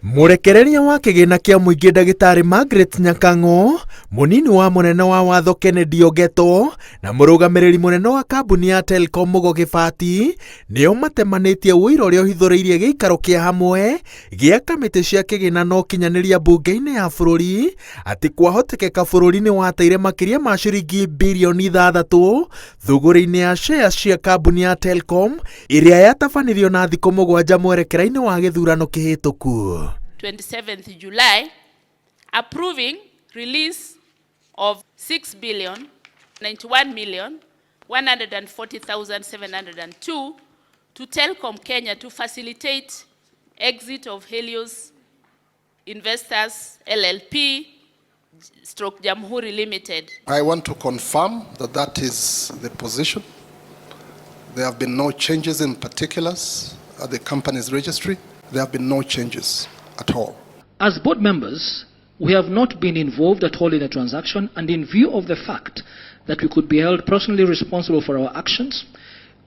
Mũrekereria wa kĩgĩna kĩa mũingĩ ndagĩtarĩ Margaret Nyakang'o, mũnini wa mũnene wa watho Kennedy Ogeto na mũrũgamĩrĩri mũnene wa kambuni ya Telcom Mugo Kĩbati nĩo matemanĩtie ũira ũrĩa ũhithũrĩirie gĩikaro kĩa hamwe gĩa kamĩtĩ cia kĩgĩna na ũkinyanĩria mbunge-inĩ ya bũrũri atĩ kwahotekeka bũrũri nĩ wateire makĩria ma ciringi birioni 6 thũgũrĩ-inĩ ya shares cia kambuni ya Telcom ĩrĩa yatabanirio na thikũ 7 mwerekera-inĩ wa gĩthurano kĩhĩtũku. 27th July, approving release of 6 billion 91 million 140,702 to Telcom Kenya to facilitate exit of Helios Investors LLP stroke Jamhuri Limited. I want to confirm that that is the position. There have been no changes in particulars at the company's registry. There have been no changes at all. As board members, we have not been involved at all in the transaction, and in view of the fact that we could be held personally responsible for our actions,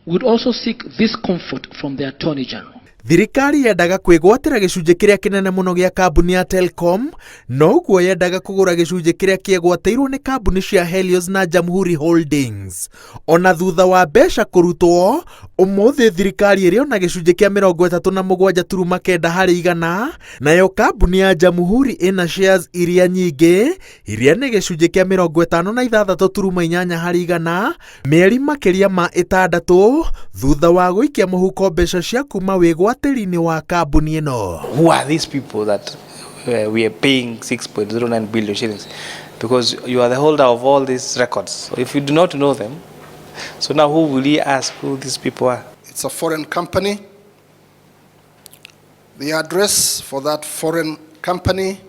we would also seek this comfort from the Attorney General. Thirikari yendaga kwĩgwatĩra gĩcunjĩ kĩrĩa kĩnene mũno gĩa kambuni ya Telcom, no ũguo yendaga kũgũra gĩcunjĩ kĩrĩa kĩegwatĩirwo nĩ kambuni cia Helios na Jamhuri Holdings. Ona thutha wa mbeca kũrutwo, ũmũthĩ thirikari ĩrĩ ona gĩcunjĩ kĩa 37.9 harĩ igana, nayo kambuni ya Jamhuri ĩna shares iria nyingĩ, iria nĩ gĩcunjĩ kĩa 56.8 harĩ igana, mĩeri makĩria ma 6 thutha wa gũikia mũhuko mbeca cia kuma wĩgwatĩri-inĩ wa kambuni ĩno. Who are these people that we are paying 6.09 billion shillings? Because you are the holder of all these records. So if you do not know them, so now who will you ask who these people are? It's a foreign company. The address for that foreign company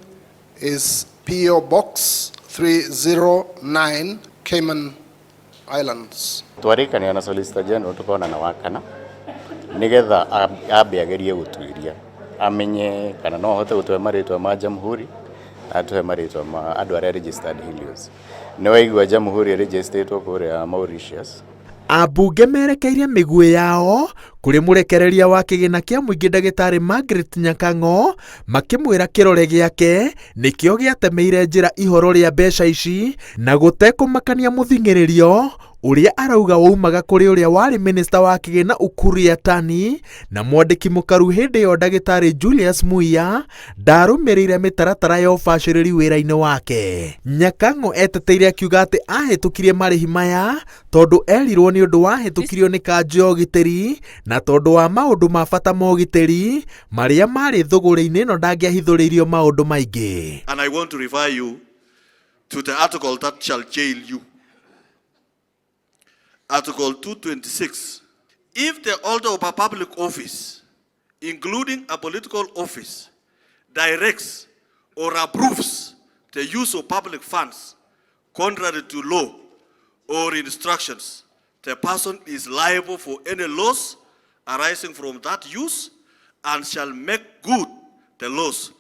is P.O. Box 309, Cayman Islands. Twarĩkanĩra na Solicitor General tũkonana wakana nĩgetha ambe agerie gũtuĩria amenye kana no ahote gũtũhe marĩtwa ma Jamhuri na atũhe marĩtwa ma andũ arĩa registered Helios. Nĩ waigua Jamhuri ĩregisterĩtwo kũrĩa Mauritius. Ambunge merekeirie mĩguĩ yao kũrĩ mũrekereria wa kĩgĩna kĩa mũingĩ ndagĩtarĩ Margaret Nyakang'o makĩmwĩra kĩrore gĩake nĩkĩo gĩatemeire njĩra ihoro rĩa mbeca ici na gũtekũmakania mũthing'ĩrĩrio ũrĩa arauga waumaga kũrĩ ũrĩa warĩ minista wa kĩgĩna Ukur Yatani na mwandĩki mũkaru hĩndĩ ĩyo ndagĩtarĩ Julius Muia ndarũmĩrĩire mĩtaratara ya ũbacĩrĩri wĩra-inĩ wake. Nyakang'o eteteire akiuga atĩ ahĩtũkirie marĩhi maya tondũ erirwo nĩ ũndũ wahĩtũkirio nĩ kanjũ ya ũgitĩri na tondũ wa maũndũ ma bata ma ũgitĩri marĩa marĩ thũgũrĩ-inĩ ĩno ndangĩahithũrĩirio maũndũ maingĩ. And I want to refer you to the article that shall jail you. Article 226. If the holder of a public office, including a political office, directs or approves the use of public funds contrary to law or instructions, the person is liable for any loss arising from that use and shall make good the loss,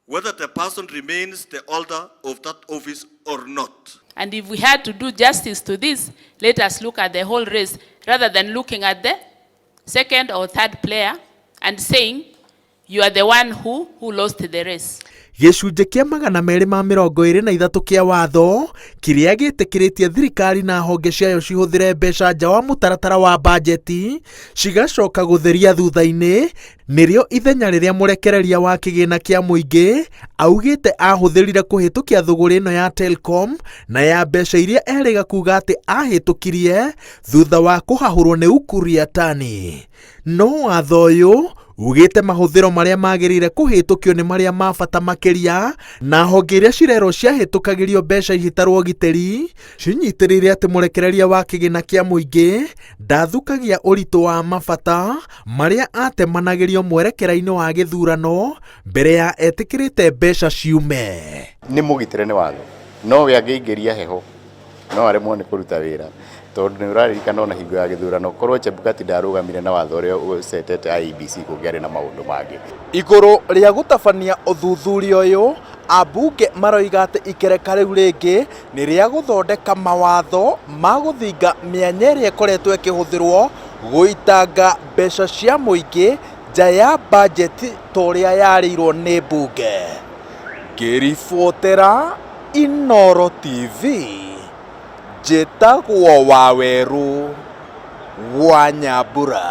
whether the person remains the holder of that office or not. And if we had to do justice to this, let us look at the whole race rather than looking at the second or third player and saying, you are the one who lost the race. Gĩcunjĩ kĩa 223 kĩa watho kĩrĩa gĩtĩkĩrĩtie thirikari na honge ciayo cihũthĩre mbeca nja wa mũtaratara wa bajeti cigacoka gũtheria thutha-inĩ nĩrĩo ithenya rĩrĩa mũrekereria wa kĩgĩna kĩa mũingĩ augĩte ahũthĩrire kũhĩtũkia thũgũrĩ ĩno ya Telcom na ya mbeca iria erĩga kuga atĩ ahĩtũkirie thutha wa kũhahũrwo nĩ Ukur Yatani. No watho ũyũ ugĩte mahũthĩro marĩa magĩrĩire kũhĩtũkio nĩ marĩa ma bata makĩria na honge iria cirerwo ciahĩtũkagĩrio mbeca ihitarwo ũgitĩri cinyitĩrĩire atĩ mũrekereria wa kĩgĩna kĩa mũingĩ ndathukagia ũritũ wa mabata marĩa atemanagĩrio mwerekera-inĩ wa gĩthurano mbere ya etĩkĩrĩte mbeca ciume. Nĩ mũgitĩre nĩ watho no we angĩingĩria heho no aremwo nĩ kũruta wĩra tondũ nĩ ũraririkana ona hingo ya gĩthurano korwo Chebukati ndarũgamire na watho ũrĩa ũcetete IEBC kũngĩarĩ na maũndũ mangĩ. Igũrũ rĩa gũtabania ũthuthuria ũyũ ambunge maroiga atĩ ikereka rĩu rĩngĩ nĩ rĩa gũthondeka mawatho ma gũthinga mĩanya ĩrĩa ĩkoretwo ĩkĩhũthĩrwo gũitanga mbeca cia mũingĩ nja nja ya bajeti ta ũrĩa yarĩirwo nĩ mbunge. Ngĩribotera Inooro TV, njĩtagwo Wawerũ wa Nyambura.